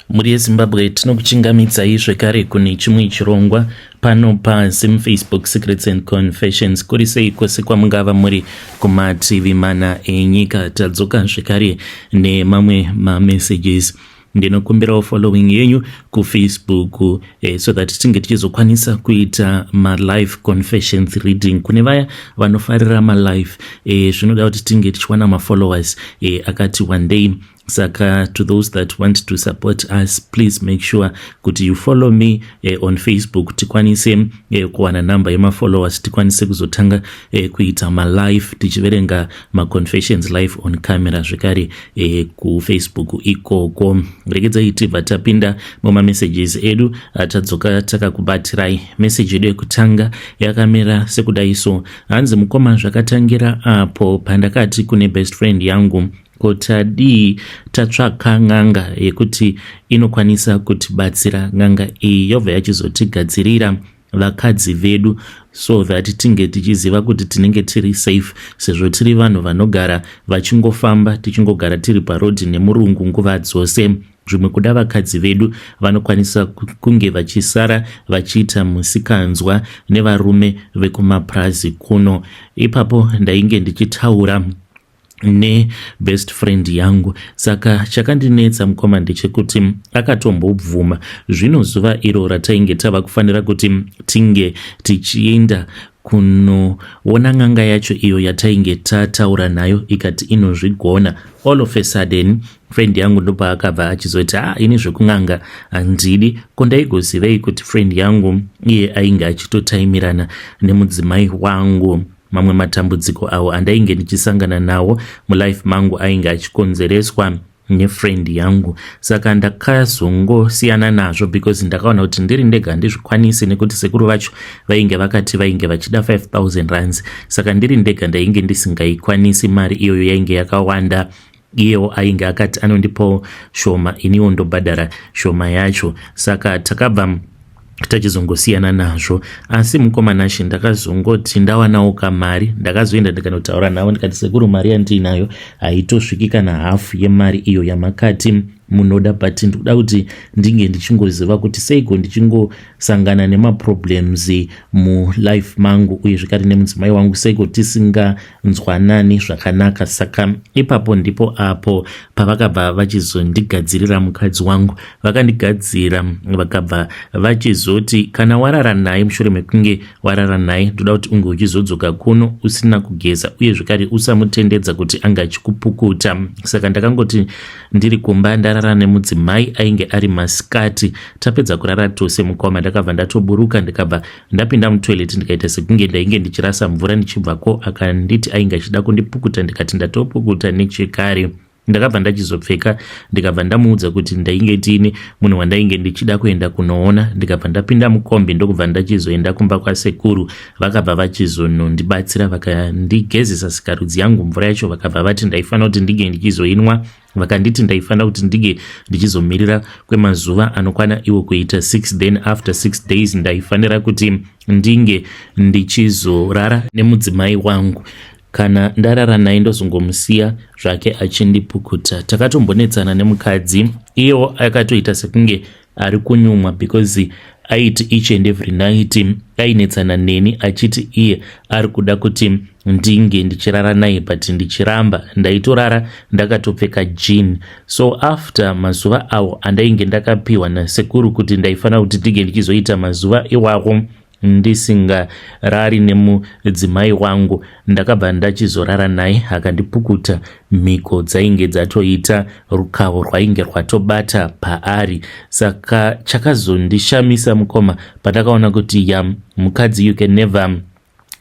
Mhuri yeZimbabwe, tinokuchingamidzai zvekare kune chimwe chirongwa pano paZim Facebook Secrets and Confessions. Kuri sei kwose kwamungava muri kumativi mana enyika? Tadzoka zvekare nemamwe mamessages. Ndinokumbirawo following yenyu kuFacebook so that tinge tichizokwanisa kuita malive confessions reading. Kune vaya vanofarira malive, zvinoda kuti tinge tichiwana mafollowers akati one day. Saka to those that want to support us, please make sure kuti you follow me on Facebook, tikwanise kuwana number yemafollowers, tikwanise kuzotanga kuita malive tichiverenga maconfessions live on camera zvekare kuFacebook ikoko. Regedzai tibva tapinda mumamessages edu atadzoka takakubatirai. Message yedu yekutanga yakamira sekudai so. Hanzi, "Mukoma, zvakatangira apo pandakati kune best friend yangu, ko tadii tatsvaka n'anga yekuti inokwanisa kutibatsira? N'anga iyi yobva yachizotigadzirira vakadzi vedu so that tinge tichiziva kuti tinenge tiri safe, sezvo tiri vanhu vanogara vachingofamba, tichingogara tiri parodhi nemurungu nguva dzose. Zvimwe kuda vakadzi vedu vanokwanisa kunge vachisara vachiita musikanzwa nevarume vekumapurazi kuno. Ipapo ndainge ndichitaura nebest friend yangu. Saka chakandinetsa, mukoma, ndechekuti akatombobvuma. Zvino zuva iro ratainge tava kufanira kuti tinge tichienda kunoona n'anga yacho iyo yatainge tataura nayo ikati inozvigona, all of a sudden friend yangu ndopaakabva achizoti, 'Ah, ini zvekun'anga handidi.' Ko ndaigozivei kuti friend yangu iye ainge achitotaimirana nemudzimai wangu? Mamwe matambudziko awo andainge ndichisangana nawo mulife mangu ainge achikonzereswa nefriend yangu. Saka ndakazongosiyana nazvo because ndakaona kuti ndiri ndega handizvikwanisi, nekuti sekuru vacho vainge vakati vainge vachida 5000 rands. Saka ndiri ndega ndainge ndisingaikwanisi mari iyoyo, yainge yakawanda. Iyewo ainge akati anondipawo shoma, iniwo ndobhadhara shoma yacho. Saka takabva tachizongosiyana nazvo. Asi mukoma Nashe, ndakazongoti ndawanawo kamari, ndakazoenda ndikanotaura navo, ndikati, 'Sekuru, mari yandiinayo haitosviki kana hafu yemari iyo yamakati munoda, but ndikuda kuti ndinge ndichingoziva kuti seiko ndichingosangana nemaproblems mulife mangu, uye zvekare nemudzimai wangu, seiko tisinganzwanani zvakanaka.' Saka ipapo ndipo apo pavakabva vachizondigadzirira mukadzi wangu. Vakandigadzira, vakabva vachizoti, 'Kana warara naye, mushure mekunge warara naye, ndoda kuti unge uchizodzoka kuno usina kugeza, uye zvekare usamutendedza kuti ange achikupukuta.' Saka ndakangoti ndiri kumba, ndarara nemudzimai, ainge ari masikati. Tapedza kurara tose, mukoma, ndakabva ndatoburuka, ndikabva ndapinda mutoilet, ndikaita sekunge ndainge ndichirasa mvura. Ndichibvako akanditi ainge achida kundipukuta, ndikati ndatopukuta nechekare. Ndakabva ndachizopfeka, ndikabva ndamuudza kuti ndainge tiine munhu wandainge ndichida kuenda kunoona, ndikabva ndapinda mukombi, ndokubva ndachizoenda kumba kwasekuru. Vakabva vachizonondibatsira, vakandigezesa sikarudzi yangu. Mvura yacho vakabva vati ndaifanira kuti ndinge ndichizoinwa. Vakanditi ndaifanira kuti ndinge ndichizomirira kwemazuva anokwana iwo kuita 6, then after 6 days ndaifanira kuti ndinge ndichizorara nemudzimai wangu. Kana ndarara naye, ndozongomusiya zvake achindipukuta. Takatombonetsana nemukadzi, iyewo akatoita sekunge ari kunyumwa, because aiti each and every night ainetsana neni achiti iye ari kuda kuti ndinge ndichirara naye, but ndichiramba. Ndaitorara ndakatopfeka jean. So after mazuva awo andainge ndakapiwa nasekuru kuti ndaifanira kuti ndinge ndichizoita mazuva iwawo ndisingarari nemudzimai wangu, ndakabva ndachizorara naye, akandipukuta. Mhiko dzainge dzatoita, rukawo rwainge rwatobata paari. Saka chakazondishamisa, mukoma, pandakaona kuti ya mukadzi, you can never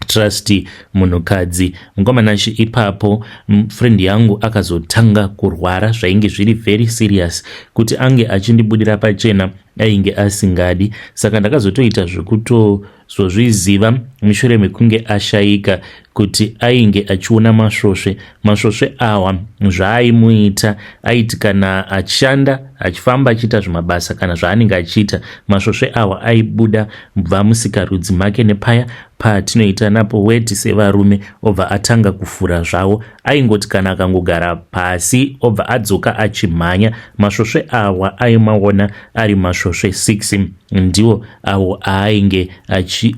trust munhukadzi, mukoma Nashe. Ipapo friend yangu akazotanga kurwara zvainge zviri very serious, kuti ange achindibudira pachena ainge asingadi. Saka ndakazotoita zvekutozongomuudza. Ndakazozviziva mushure mekunge ashaika kuti ainge achiona masvosve. Masvosve awa zvaaimuita, aiti kana achishanda, achifamba achiita zvimabasa kana zvaanenge achiita, masvosve awa aibuda bva musikarudzi make nepaya patinoita napo weti sevarume, obva atanga kufura zvawo. Aingoti kana akangogara pasi obva adzoka achimhanya. Masvosve awa aimaona ari masvosve 6, ndiwo awo aainge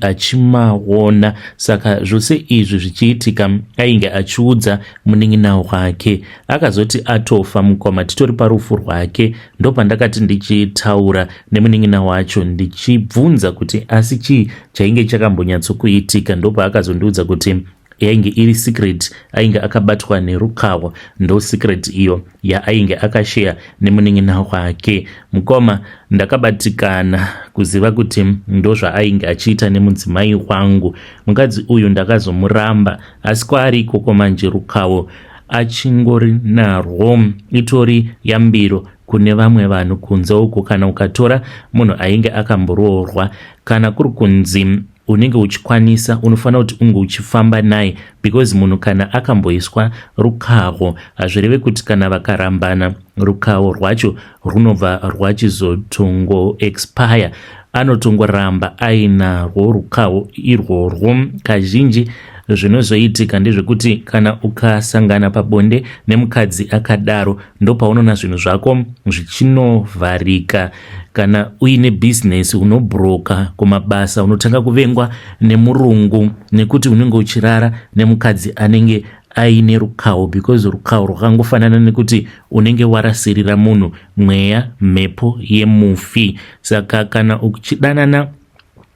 achimaona. Saka zvose izvi zvichiitika, ainge achiudza munin'ina wake. Akazoti atofa mukoma, titori parufu rwake, ndopandakati ndichitaura nemunin'ina wacho ndichibvunza kuti asi chii chainge chakambonyatsokuitika, ndopaakazondiudza kuti yainge iri secret, ainge akabatwa nerukawo. Ndo secret iyo yaainge akasheya nemunin'ina wake. Mukoma, ndakabatikana kuziva kuti ndo zvaainge achiita nemudzimai wangu. Mukadzi uyu ndakazomuramba, asi kwaari ikoko manje rukawo achingori narwo. Itori yambiro kune vamwe vanhu kunze uko, kana ukatora munhu ainge akamboroorwa, kana kuri kunzi unenge uchikwanisa, unofanira kuti unge uchifamba naye, because munhu kana akamboiswa rukaho, hazvireve kuti kana vakarambana rukaho rwacho runobva rwachizotongo expire. Anotongoramba ainarwo rukaho irworwo. Kazhinji zvinozoitika ndezvekuti kana ukasangana pabonde nemukadzi akadaro, ndopaunoona zvinhu zvako zvichinovharika. Kana uine bhizinesi unobhuroka, kumabasa unotanga kuvengwa nemurungu nekuti unenge uchirara nemukadzi anenge aine rukaho, because rukaho rwakangofanana nekuti unenge warasirira munhu mweya, mhepo yemufi. Saka kana uchidanana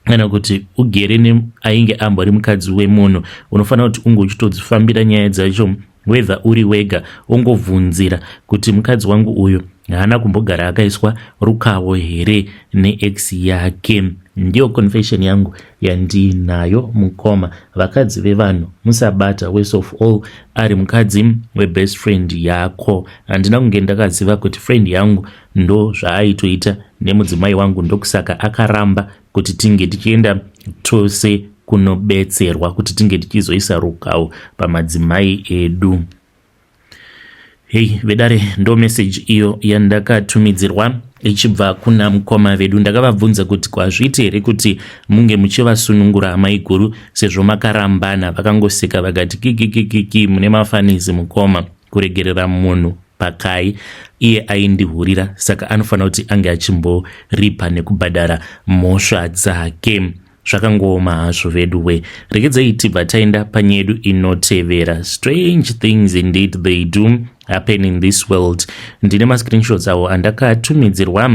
kana kuti ugere neainge ambori mukadzi wemunhu, unofanira kuti unge uchitodzifambira nyaya dzacho, whether uri wega, ungobvunzira kuti mukadzi wangu uyu haana kumbogara akaiswa rukawo here neex yake. Ndiyo confession yangu yandiinayo mukoma. Vakadzi vevanhu musabata, worst of all ari mukadzi webest friend yako. Handina kunge ndakaziva kuti friend yangu ndo zvaaitoita nemudzimai wangu, ndokusaka akaramba kuti tinge tichienda tose kunobetserwa kuti tinge tichizoisa rukawo pamadzimai edu. Hei vedare, ndo meseji iyo yandakatumidzirwa ichibva kuna mukoma vedu. Ndakavabvunza kuti kwazviiti here kuti munge muchivasunungura amai guru sezvo makarambana. Vakangoseka vakati, "Kikikikiki, mune mafanisi mukoma, kuregerera munhu pakai? Iye aindihurira, saka anofanira kuti ange achimboripa nekubhadhara mhosva dzake." Zvakangooma hazvo vedu we. Regedzei tibva taenda panyaya yedu inotevera. Strange things indeed, they do happen in this world. Ndine mascreenshots avo andakatumidzirwa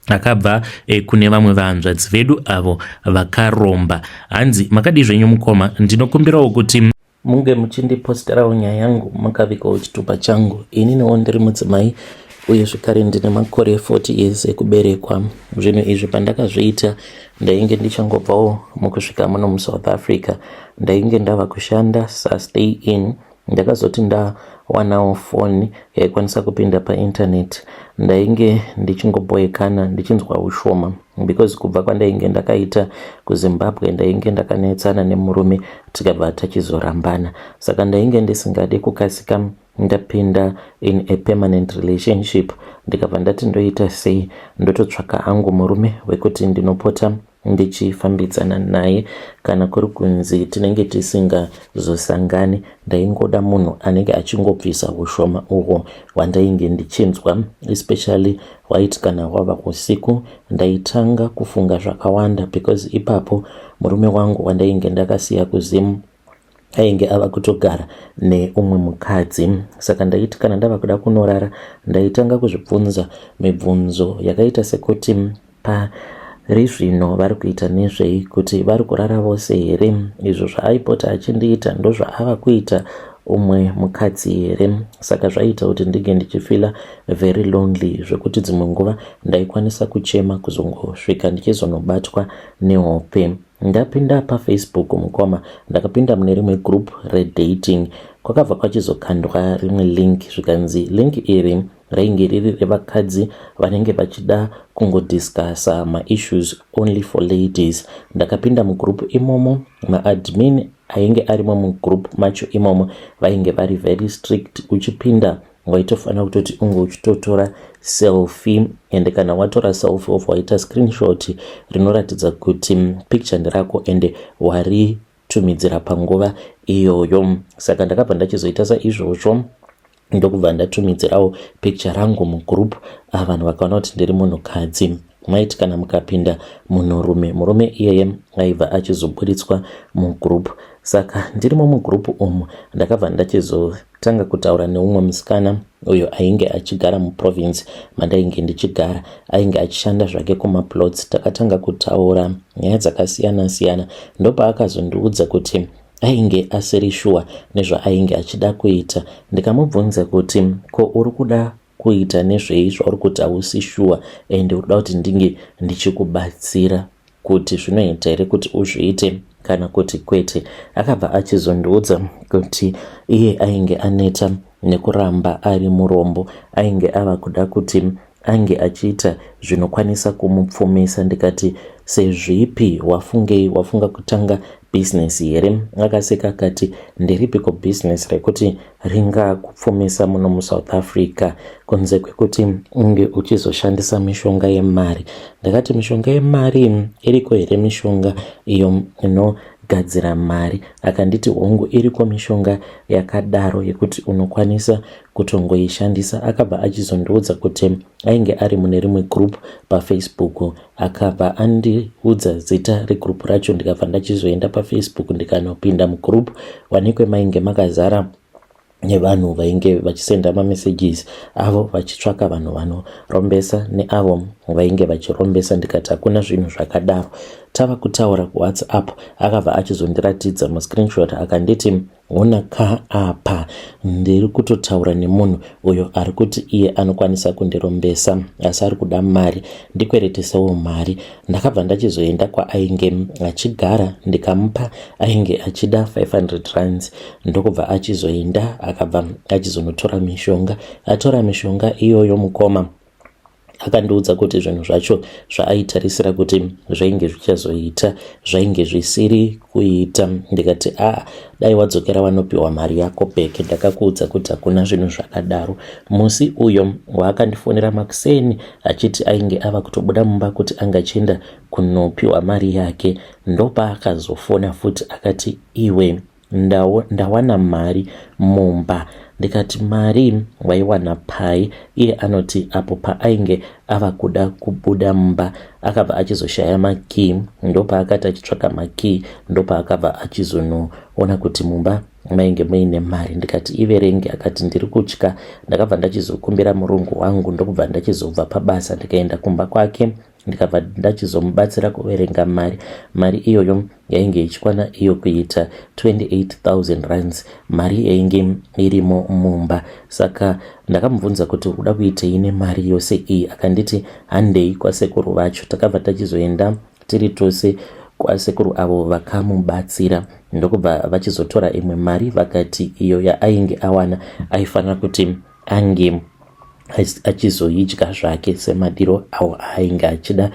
akabva kune vamwe vahanzvadzi vedu avo vakaromba. Hanzi, "Makadii zvenyu mukoma? Ndinokumbirawo kuti munge muchindiposterawo nyaya yangu mukavikawo chitupa changu. Ininiwo ndiri mudzimai uye zvekare ndine makore 40 years ekuberekwa. Zvinhu izvi pandakazviita ndainge ndichangobvawo mukusvika muno muSouth Africa. Ndainge ndava kushanda sastay in. Ndakazoti ndawanawo foni yaikwanisa kupinda paintaneti, ndainge ndichingoboekana, ndichinzwa ushoma, because kubva kwandainge ndakaita kuZimbabwe ndainge ndakanetsana nemurume, tikabva tachizorambana. Saka ndainge ndisingadi kukasika ndapinda in a permanent relationship. Ndikabva ndati ndoita sei? Ndototsvaka hangu murume wekuti ndinopota ndichifambidzana naye kana kuri kunzi tinenge tisingazosangani. Ndaingoda munhu anenge achingobvisa ushoma uhwo hwandainge ndichinzwa, especially waiti kana wava usiku ndaitanga kufunga zvakawanda, because ipapo murume wangu wandainge ndakasiya kuZimu ainge ava kutogara neumwe mukadzi. Saka ndaiti kana ndava kuda kunorara, ndaitanga kuzvibvunza mibvunzo yakaita sekuti pari zvino vari kuita nezvei, kuti vari kurara vose here? Izvo zvaaipota achindiita ndozvaava kuita umwe mukadzi here? Saka zvaiita kuti ndinge ndichifeela very lonely, zvekuti dzimwe nguva ndaikwanisa kuchema kuzongosvika ndichizonobatwa nehope. Ndapinda paFacebook mukoma, ndakapinda mune rimwe group redating. Kwakabva kwachizokandwa rimwe link zvikanzi link iri rainge riri revakadzi vanenge vachida kungodiscussa maissues only for ladies. Ndakapinda mugroup imomo, maadmin ainge arimo mugroup macho imomo vainge vari very strict. Uchipinda waitofanira kutoti unge uchitotora selfie, ende kana watora selfie wobva waita screenshot rinoratidza kuti picture nderako ende waritumidzira panguva iyoyo. Saka ndakabva ndachizoita saizvozvo, ndokubva ndatumidzirawo picture rangu mugroup. Vanhu vakaona kuti ndiri munhukadzi. Maiti kana mukapinda munhurume, murume iyeye aibva achizoburitswa mugroup. Saka ndirimo mugroup umu, ndakabva ndachizotanga kutaura neumwe musikana uyo ainge achigara muprovince mandainge ndichigara. Ainge achishanda zvake kumaplots. Takatanga kutaura nyaya dzakasiyana siyana, ndopaakazondiudza kuti ainge asiri shuwa nezvaainge achida kuita. Ndikamubvunza kuti, "Ko uri kuda kuita nezvei zvauri kuti hausi shuwa ende uri kuda kuti ndinge ndichikubatsira kuti zvinoita here kuti uzviite kana kuti kwete?" Akabva achizondiudza kuti iye ainge aneta nekuramba ari murombo, ainge ava kuda kuti ange achiita zvinokwanisa kumupfumisa. Ndikati, "Sezvipi? Wafungei? Wafunga kutanga bhizinesi here?" Akaseka akati, "Nderipiko bhizinesi rekuti ringakupfumisa muno muSouth Africa kunze kwekuti unge uchizoshandisa mishonga yemari?" Ndakati, "Mishonga yemari iriko here, mishonga iyo inogadzira mari?" Akanditi, "Hongu, iriko mishonga yakadaro yekuti unokwanisa kutongoishandisa." Akabva achizondiudza kuti ainge ari mune rimwe group paFacebook. Akabva andiudza zita regroup racho, ndikabva ndachizoenda paFacebook ndikanopinda mugroup. Wanikwe mainge makazara nevanhu vainge vachisenda mamessages avo vachitsvaka vanhu vanorombesa neavo vainge vachirombesa. Ndikati, "Hakuna zvinhu zvakadaro." Tava kutaura kuWhatsApp, akabva achizondiratidza mascreenshot. Akanditi, "Ona ka, apa ndiri kutotaura nemunhu uyo ari kuti iye anokwanisa kundirombesa, asi ari kuda mari, ndikweretesewo mari." Ndakabva ndachizoenda kwaainge achigara, ndikamupa. Ainge achida 500 rands. Ndokubva achizoenda, akabva achizonotora mishonga. Atora mishonga iyoyo, mukoma, akandiudza kuti zvinhu zvacho zvaaitarisira kuti zvainge zvichazoita zvainge zvisiri kuita. Ndikati, "A, dai wadzokera wanopiwa mari yako back. Ndakakuudza kuti hakuna zvinhu zvakadaro." Musi uyo waakandifonera makuseni achiti ainge ava kutobuda mumba kuti anga achienda kunopiwa mari yake, ndopaakazofona futi akati, "Iwe, ndawana mari mumba." Ndikati, "Mari waiwana pai?" Iye anoti apo paainge ava kuda kubuda mumba, akabva achizoshaya makii. Ndopaakati achitsvaka makii, ndopaakabva achizonoona kuti mumba mainge muine mari. Ndikati, "Iverenge." Akati, "Ndiri kutya." Ndakabva ndachizokumbira murungu wangu, ndokubva ndachizobva pabasa ndikaenda kumba kwake, ndikabva ndachizomubatsira kuverenga mari. Mari iyoyo yainge ichikwana iyo kuita 28,000 rands, mari yainge irimo mumba. Saka ndakamubvunza kuti, "Uda kuitei nemari yose iyi?" Akanditi, "Handei kwasekuru vacho." Takabva tachizoenda tiri tose kwasekuru avo vakamubatsira, ndokubva vachizotora imwe mari. Vakati iyo yaainge awana aifanira kuti ange achizoidya zvake semadiro awo ainge achida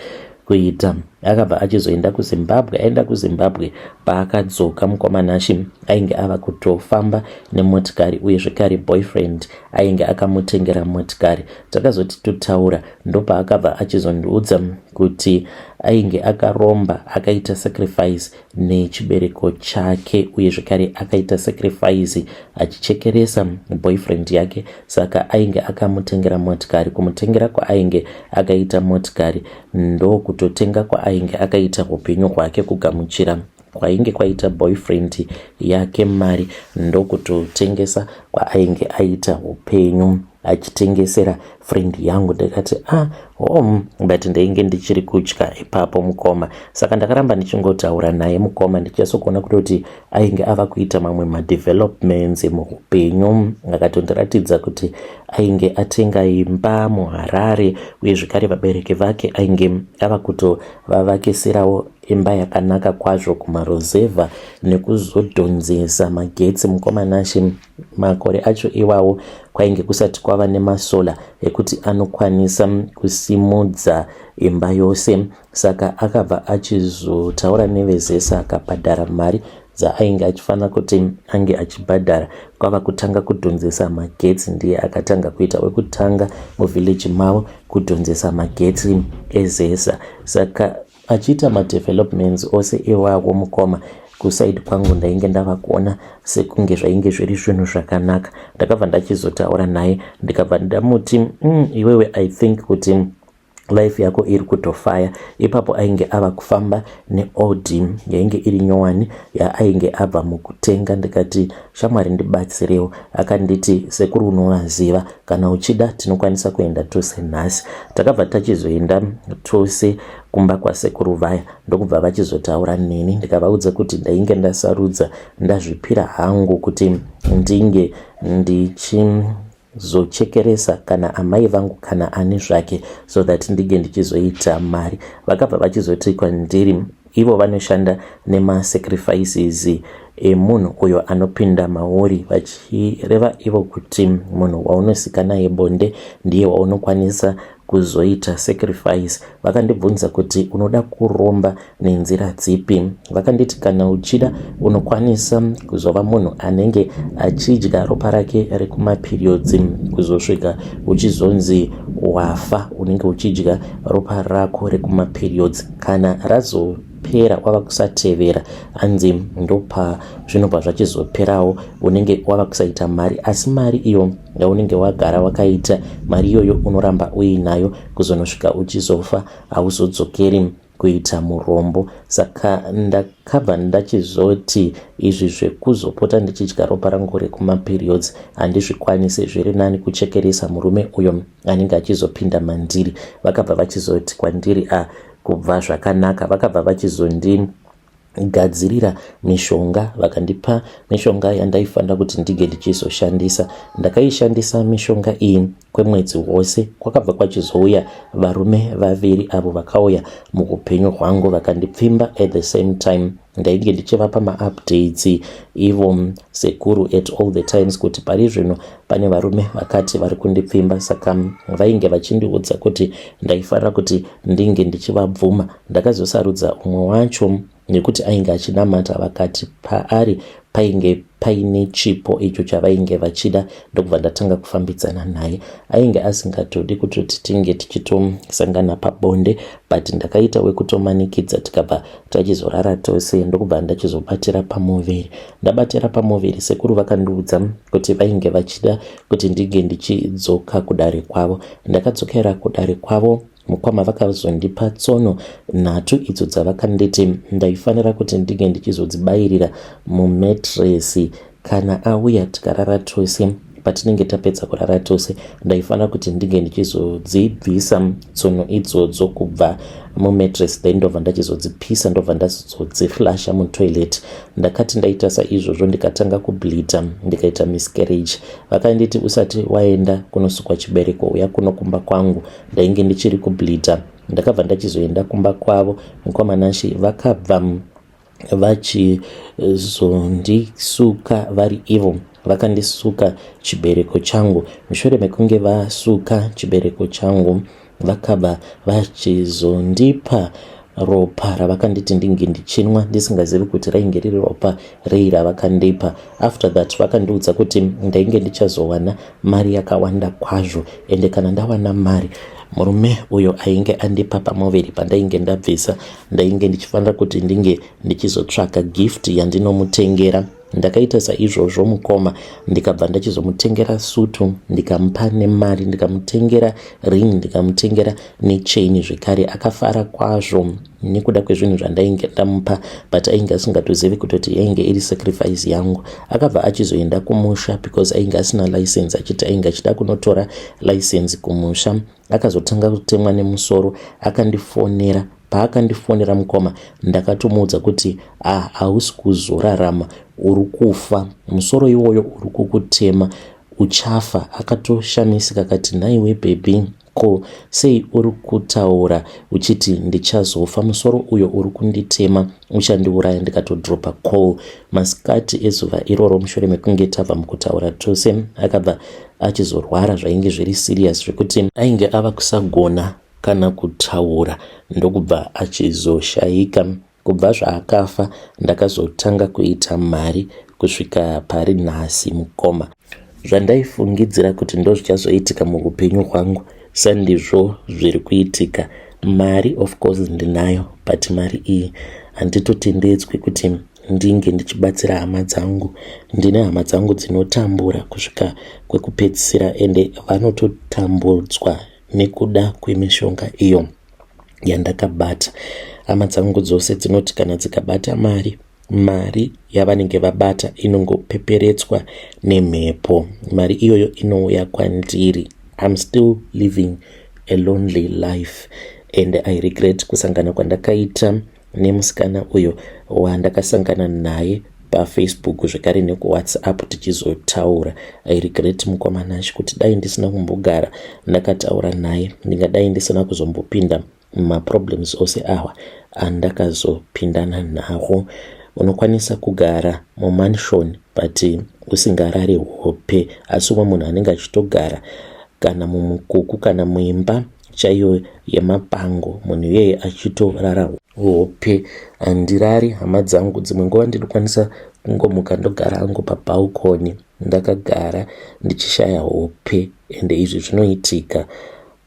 kuita. Akabva achizoenda kuZimbabwe. Aenda kuZimbabwe, paakadzoka, mukoma Nashi, ainge ava kutofamba nemotikari, uye zvekare boyfriend ainge akamutengera motikari. Takazoti totaura, ndopaakabva achizondiudza kuti ainge akaromba, akaita sacrifice nechibereko chake, uye zvekare akaita sacrifice achichekeresa boyfriend yake. Saka ainge akamutengera motikari. Kumutengera kwaainge akaita motikari ndokutotenga kwaainge akaita upenyu hwake. Kugamuchira kwainge kwaita boyfriend yake mari ndokutotengesa kwaainge aita upenyu, achitengesera friend yangu. Ndikati, "Ah, Oh, but ndainge ndichiri kutya ipapo mukoma. Saka ndakaramba ndichingotaura naye mukoma, ndichinyatsokuona kutoti ainge ava kuita mamwe madevelopments muupenyu. Akatondiratidza kuti ainge atenga imba muHarare, uye zvekare vabereki vake ainge ava kutovavakisirawo imba yakanaka kwazvo kumarozevha nekuzodhonzesa magetsi. Mukoma Nashe, makore acho iwawo kwainge kusati kwava nemasolar ekuti anokwanisa kusimudza imba yose. Saka akabva achizotaura neveZESA, akabhadhara mari dzaainge achifanira kuti ange achibhadhara, kwava kutanga kudhonzesa magetsi. Ndiye akatanga kuita wekutanga muvillage mavo kudhonzesa magetsi eZESA. Saka achiita madevelopments ose iwawo mukoma, kuside kwangu ndainge ndava kuona sekunge zvainge zviri zvinhu zvakanaka. Ndakabva ndachizotaura naye, ndikabva ndamuti, iwewe I think kuti life yako iri kutofaya." Ipapo ainge ava kufamba neAudi yainge iri nyowani yaainge abva mukutenga. Ndikati, "Shamwari, ndibatsirewo." Akanditi, "Sekuru unovaziva, kana uchida tinokwanisa kuenda tose nhasi." Takabva tachizoenda tose kumba kwasekuru vaya, ndokubva vachizotaura neni. Ndikavaudza kuti ndainge ndasarudza, ndazvipira hangu kuti ndinge ndichizochekeresa kana amai vangu kana ani zvake, so that ndinge ndichizoita mari. Vakabva vachizoti kwandiri ivo vanoshanda nemasacrifices emunhu uyo anopinda mauri, vachireva ivo kuti munhu waunosika naye bonde ndiye waunokwanisa kuzoita sacrifice. Vakandibvunza kuti, "Unoda kuromba nenzira dzipi?" Vakanditi, "Kana uchida unokwanisa kuzova munhu anenge achidya ropa rake rekumaperiods kuzosvika uchizonzi wafa. Unenge uchidya ropa rako rekumaperiods, kana razopera wava kusatevera, hanzi ndopa zvinobva zvachizoperawo. Unenge wava kusaita mari, asi mari iyo yaunenge wagara wakaita, mari iyoyo unoramba uinayo kuzonosvika uchizofa, hauzodzokeri kuita murombo." Saka ndakabva ndachizoti, "Izvi zvekuzopota ndichidya ropa rangu rekumaperiods handizvikwanisi, zviri nani kuchekeresa murume uyo anenge achizopinda mandiri." Vakabva vachizoti kwandiri, "A, kubva zvakanaka." Vakabva vachizondigadzirira mishonga, vakandipa mishonga yandaifanira kuti ndinge ndichizoshandisa. Ndakaishandisa mishonga iyi kwemwedzi wose. Kwakabva kwachizouya varume vaviri avo vakauya muupenyu hwangu, vakandipfimba. At the same time ndainge ndichivapa maupdates ivo sekuru at all the times kuti pari zvino pane varume vakati vari kundipfimba. Saka vainge vachindiudza kuti ndaifanira kuti ndinge ndichivabvuma. Ndakazosarudza umwe wacho nekuti ainge achinamata, vakati paari painge paine chipo icho chavainge vachida, ndokubva ndatanga kufambidzana naye. Ainge asingatodi kutoti tinge tichitosangana pabonde, but ndakaita wekutomanikidza, tikabva tachizorara tose, ndokubva ndachizobatira pamuviri. Ndabatira pamuviri, sekuru vakandiudza kuti vainge vachida kuti ndinge ndichidzoka kudare kwavo. Ndakadzokera kudare kwavo mukoma, vakazondipa tsono nhatu idzo dzavakanditi ndaifanira kuti ndinge ndichizodzibayirira mumattress kana auya tikarara tose. Patinenge tapedza kurara tose, ndaifanira kuti ndinge ndichizodzibvisa tsono idzodzo kubva mumattress, then ndobva ndachizodzipisa, ndobva ndazodziflasha mutoilet. Ndakati ndaita saizvozvo, ndikatanga kubleeda, ndikaita miscarriage. Vakanditi, "Usati waenda kunosukwa chibereko, uya kuno kumba kwangu." Ndainge ndichiri kubleeda. Ndakabva ndachizoenda kumba kwavo mukoma Nashe, vakabva vachizondisuka vari ivo, vakandisuka chibereko changu. Mushure mekunge vasuka chibereko changu, vakabva vachizondipa ropa ravakanditi ndinge ndichinwa, ndisingazivi kuti rainge riri ropa rei ravakandipa. After that vakandiudza kuti ndainge ndichazowana mari yakawanda kwazvo, ende kana ndawana mari, murume uyo ainge andipa pamuviri pandainge ndabvisa, ndainge ndichifanira kuti ndinge ndichizotsvaka gift yandinomutengera. Ndakaita saizvozvo mukoma, ndikabva ndachizomutengera sutu, ndikamupa nemari, ndikamutengera ring, ndikamutengera nechain zvekare. Akafara kwazvo nekuda kwezvinhu zvandainge ndamupa, but ainge asingatozivi kutoti yainge iri sacrifice yangu. Akabva achizoenda kumusha because ainge asina license, achiti ainge achida kunotora license kumusha. Akazotanga kutemwa nemusoro akandifonera. Paakandifonera mukoma ndakatomuudza kuti ah hausi kuzorarama uri kufa musoro iwoyo uri kukutema uchafa. Akatoshamisika akati nhaiwe baby ko sei uri kutaura uchiti ndichazofa musoro uyo uri kunditema uchandiuraya ndikatodropa call. Masikati ezuva iroro mushure mekunge tabva mukutaura tose akabva achizorwara zvainge zviri serious zvekuti ainge ava kusagona kana kutaura ndokubva achizoshaika. Kubva zvaakafa ndakazotanga kuita mari kusvika pari nhasi mukoma. Zvandaifungidzira kuti ndozvichazoitika muupenyu hwangu sandizvo zviri kuitika. Mari of course ndinayo but mari iyi handitotendedzwi kuti ndinge ndichibatsira hama dzangu. Ndine hama dzangu dzinotambura kusvika kwekupedzisira ende vanototambudzwa nekuda kwemishonga iyo yandakabata. Hama dzangu dzose dzinoti kana dzikabata mari, mari yavanenge vabata inongopeperetswa nemhepo. Mari iyoyo inouya kwandiri. I'm still living a lonely life and I regret kusangana kwandakaita nemusikana uyo wandakasangana naye pafacebook zvekare nekuwhatsapp tichizotaura. I regret mukoma Nash kuti dai ndisina kumbogara ndakataura naye ndingadai ndisina kuzombopinda mumaproblems ose awa andakazopindana nawo. Unokwanisa kugara mumansion but usingarari hope asi umwe munhu anenge achitogara kana mumukuku kana muimba chaiyo yemapango munhu iyeye achitorara hope. Handirari hama dzangu, dzimwe nguva ndinokwanisa kungomuka ndogara hangu pabalcony ndakagara ndichishaya hope ende izvi zvinoitika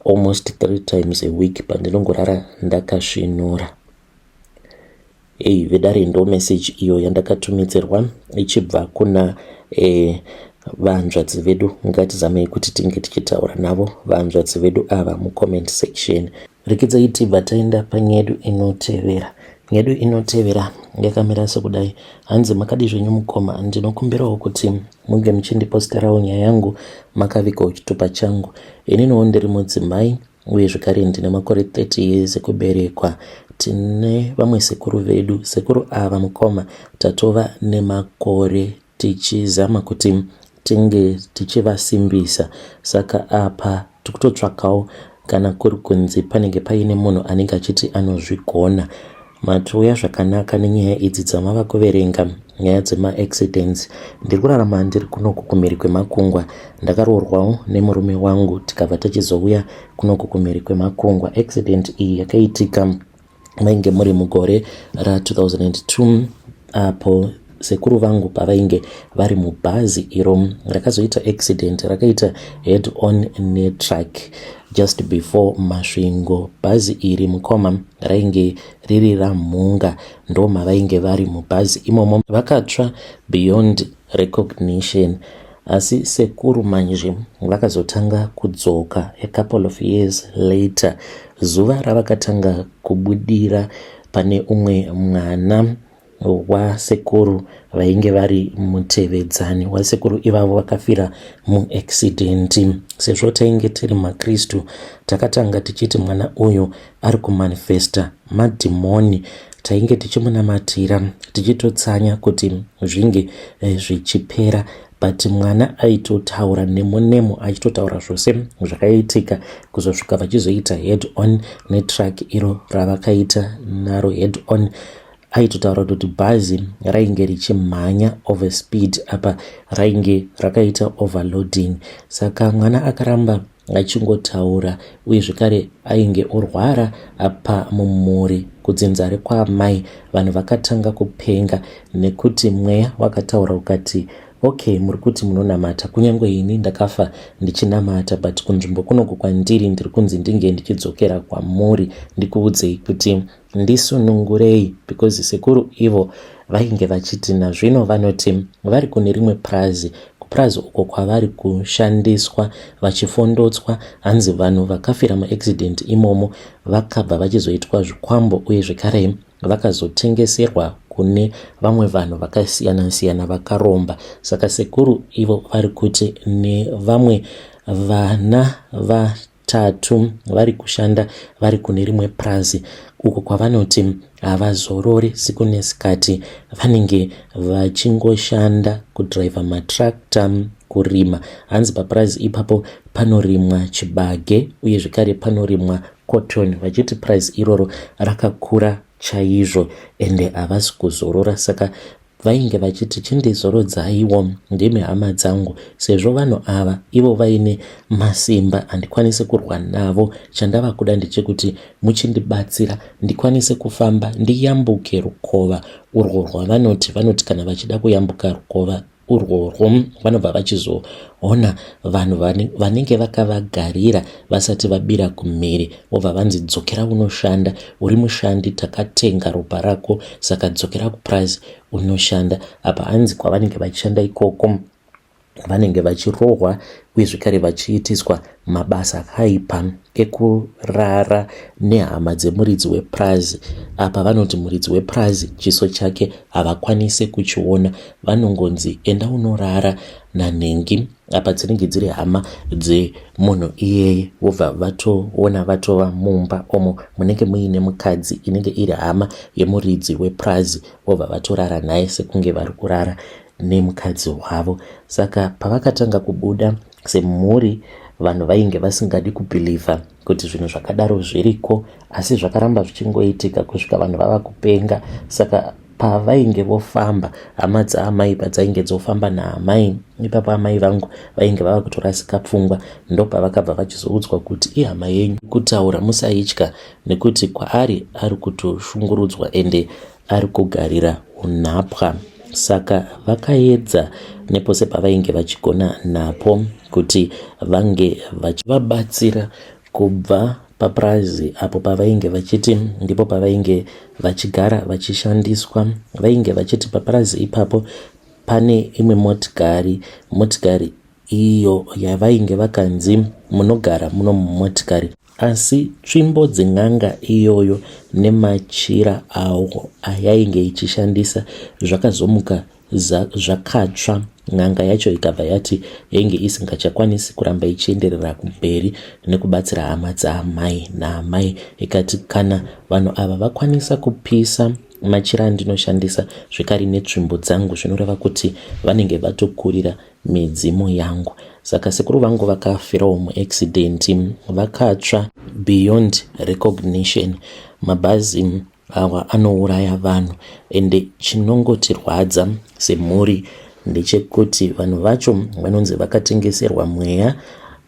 almost 3 times a week pandinongorara ndakasvinura. Ei vedare ndo message iyo yandakatumidzirwa ichibva kuna vanzvadzi vedu. Ngatizamei kuti tinge tichitaura navo vanzvadzi vedu ava mucomment section. Rekidzai tibva taenda panyedu inotevera. Nyedu inotevera yakamira sekudai. Hanzi makadi zvenyu mukoma, ndinokumbirawo kuti munge muchindiposterawo nyaya yangu makavigawo chitupa changu. Ininiwo ndiri mudzimai uye zvekare ndine makore 30 years ekuberekwa. Tine vamwe sekuru vedu, sekuru ava mukoma tatova nemakore tichizama kuti tinge tichivasimbisa, saka apa tikutotsvakawo kana kuri kunzi panenge paine munhu anenge achiti anozvigona. Matiuya zvakanaka nenyaya idzi dzamava kuverenga, nyaya dzemaaccidents. Ndiri kurarama ndiri kunoku kumhiri kwemakungwa. Ndakaroorwawo nemurume wangu tikabva tachizouya kunoku kumhiri kwemakungwa. Accident iyi yakaitika mainge muri mugore ra 2002 apo sekuru vangu pavainge vari mubhazi iro rakazoita accident rakaita head on netruck just before Masvingo. Bhazi iri mukoma rainge riri ramhunga, ndo mavainge vari mubhazi imomo vakatsva beyond recognition. Asi sekuru manje vakazotanga kudzoka a couple of years later. Zuva ravakatanga kubudira pane umwe mwana wasekuru vainge vari mutevedzani wasekuru ivavo vakafira muaccident. Sezvo tainge tiri maKristu takatanga tichiti mwana uyu ari kumanifesta madhimoni. Tainge tichimunamatira tichitotsanya kuti zvinge zvichipera, but mwana aitotaura nemo nemo achitotaura zvose zvakaitika kuzosvika vachizoita head on netruck iro ravakaita naro head on. Aitotaura kuti bhazi rainge richimhanya over speed apa rainge rakaita overloading. Saka mwana akaramba achingotaura uye zvekare ainge orwara. Apa mumhuri kudzinza rekwaamai vanhu vakatanga kupenga nekuti mweya wakataura ukati okay, muri kuti munonamata, kunyange ini ndakafa ndichinamata, but kunzvimbo kunoku kwandiri ndiri kunzi ndinge ndichidzokera kwamuri ndikuudzei kuti ndisunungurei, because sekuru ivo vainge vachiti nazvino vanoti vari kune rimwe purazi, kupurazi uko kwavari kushandiswa vachifondotswa. Hanzi vanhu vakafira muaccident imomo vakabva vachizoitwa zvikwambo uye zvekare vakazotengeserwa kune vamwe vanhu vakasiyana siyana vakaromba. Saka sekuru ivo vari kuti nevamwe vana matatu vari kushanda vari kune rimwe purazi uko kwavanoti havazorori siku nesikati, vanenge vachingoshanda kudhiraivha matractor, kurima. Hanzi papurazi ipapo panorimwa chibage uye zvekare panorimwa cotton, vachiti purazi iroro rakakura chaizvo ende havasi kuzorora. Saka vainge vachiti chindizorodzaiwo ndimi hama dzangu, sezvo vanhu ava ivo vaine masimba, handikwanisi kurwa navo. Chandava kuda ndechekuti muchindibatsira ndikwanise kufamba ndiyambuke rukova urwo rwavanoti vanoti kana vachida kuyambuka rukova urworwo vanobva vachizoona vanhu vanenge vakavagarira vasati vabira kumhiri, vobva vanzi dzokera unoshanda, uri mushandi, takatenga ropa rako, saka dzokera kupurazi unoshanda. Apa hanzi kwavanenge vachishanda ikoko vanenge vachirohwa uye zvekare vachiitiswa mabasa akaipa ekurara nehama dzemuridzi wepurazi. Apa vanoti muridzi wepurazi chiso chake havakwanise kuchiona, vanongonzi enda unorara nanhengi. Apa dzinenge dziri hama dzemunhu iyeye, vobva vatoona vatova mumba omo munenge muine mukadzi inenge iri hama yemuridzi wepurazi, vobva vatorara naye sekunge vari kurara nemukadzi wavo. Saka pavakatanga kubuda semhuri, vanhu vainge vasingadi kubhilivha kuti zvinhu zvakadaro zviriko, asi zvakaramba zvichingoitika kusvika vanhu vava kupenga. Saka pavainge vofamba, hama dzaamai padzainge dzofamba naamai ipapo, amai vangu vainge vava kutorasika pfungwa. Ndopavakabva vachizoudzwa kuti ihama yenyu kutaura, musaitya nekuti kwaari ari kutoshungurudzwa ende ari kugarira unhapwa. Saka vakaedza nepose pavainge vachigona napo kuti vange vachivabatsira kubva papurazi apo pavainge vachiti ndipo pavainge vachigara vachishandiswa. Vainge vachiti papurazi ipapo pane imwe motikari, motikari iyo yavainge vakanzi munogara muno mumotikari. Asi tsvimbo dzen'anga iyoyo nemachira awo ayainge ichishandisa zvakazomuka zvakatsva. N'anga yacho ikabva yati yainge isingachakwanisi kuramba ichienderera kumberi nekubatsira hama dzaamai naamai, ikati kana vanhu ava vakwanisa kupisa machira andinoshandisa zvekare netsvimbo dzangu, zvinoreva kuti vanenge vatokurira midzimu yangu. Saka sekuru vangu vakafirawo muaccident, vakatsva beyond recognition. Mabhazi awa anouraya vanhu, ende chinongotirwadza semhuri ndechekuti vanhu vacho vanonzi vakatengeserwa mweya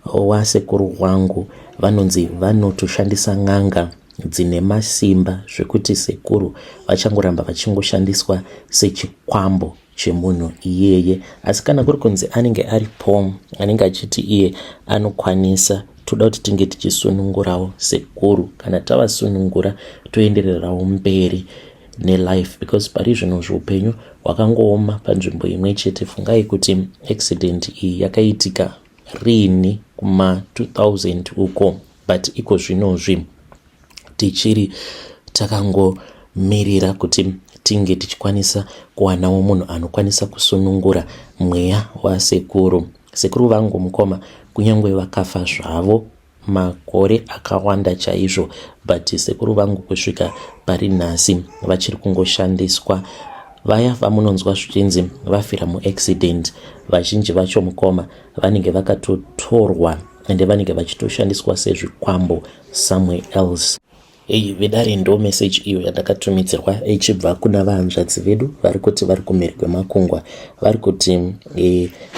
wasekuru wangu, vanonzi vanotoshandisa n'anga dzine masimba zvekuti sekuru vachangoramba vachingoshandiswa sechikwambo chemunhu iyeye. Asi kana kuri kunzi anenge aripo anenge achiti iye anokwanisa, toda kuti tinge tichisunungurawo sekuru. Kana tavasunungura toendererawo mberi nelife, because pari zvino zviupenyu hwakangooma panzvimbo imwe chete. Fungai kuti accident iyi yakaitika riini, kuma 2000 uko, but iko zvinozvi tichiri takangomirira kuti tinge tichikwanisa kuwanawo munhu anokwanisa kusunungura mweya wasekuru. Sekuru vangu mukoma, kunyange vakafa zvavo makore akawanda chaizvo, but sekuru vangu kusvika pari nhasi vachiri kungoshandiswa. Vaya vamunonzwa zvichinzi vafira muaccident, vazhinji vacho mukoma vanenge vakatotorwa ende vanenge vachitoshandiswa sezvikwambo somewhere else. Ei vedare, ndo message iyo yandakatumidzirwa ichibva kuna vahanzvadzi vedu vari kuti vari kumhiri kwemakungwa. Vari kuti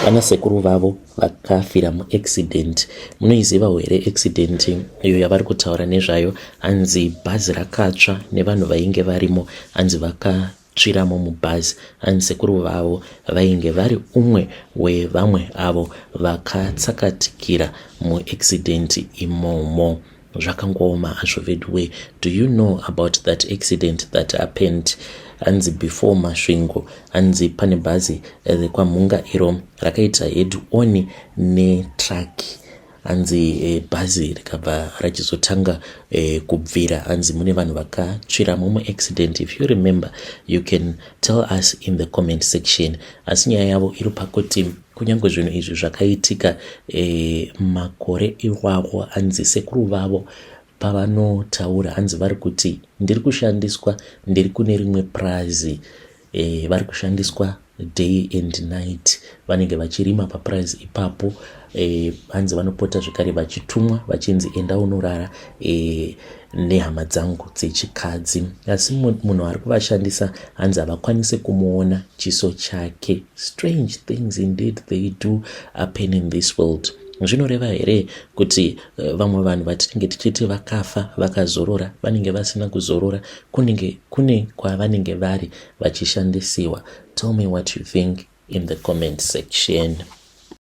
vana sekuru vavo vakafira muaccident. Munoizivawo here accident iyo yavari kutaura nezvayo? Hanzi bhazi rakatsva nevanhu vainge varimo, hanzi vakatsviramo mubhazi. Hanzi sekuru vavo vainge vari umwe wevamwe avo vakatsakatikira muaccident imomo. Zvakangooma hazvo veduwe. Do you know about that accident that happened, hanzi before Masvingo? Hanzi pane bhazi rekwamhunga iro rakaita head on netruck, hanzi bhazi rikabva rachizotanga kubvira, hanzi mune vanhu vakatsviramo muaccident. If you remember, you can tell us in the comment section. Asi nyaya yavo iri pakuti Kunyange zvinhu izvi zvakaitika e, makore iwawo, hanzi sekuru vavo pavanotaura, hanzi vari kuti ndiri kushandiswa, ndiri kune rimwe purazi e, vari kushandiswa day and night, vanenge vachirima papurazi ipapo e, hanzi vanopota zvekare vachitumwa vachinzi enda unorara e, nehama dzangu dzechikadzi, asi munhu ari kuvashandisa hanzi havakwanisi kumuona chiso chake. Strange things indeed, they do happen in this world. Zvinoreva here kuti vamwe vanhu vatinenge tichiti vakafa vakazorora, vanenge vasina kuzorora? Kunenge kune kwavanenge vari vachishandisiwa. Tell me what you think in the comment section.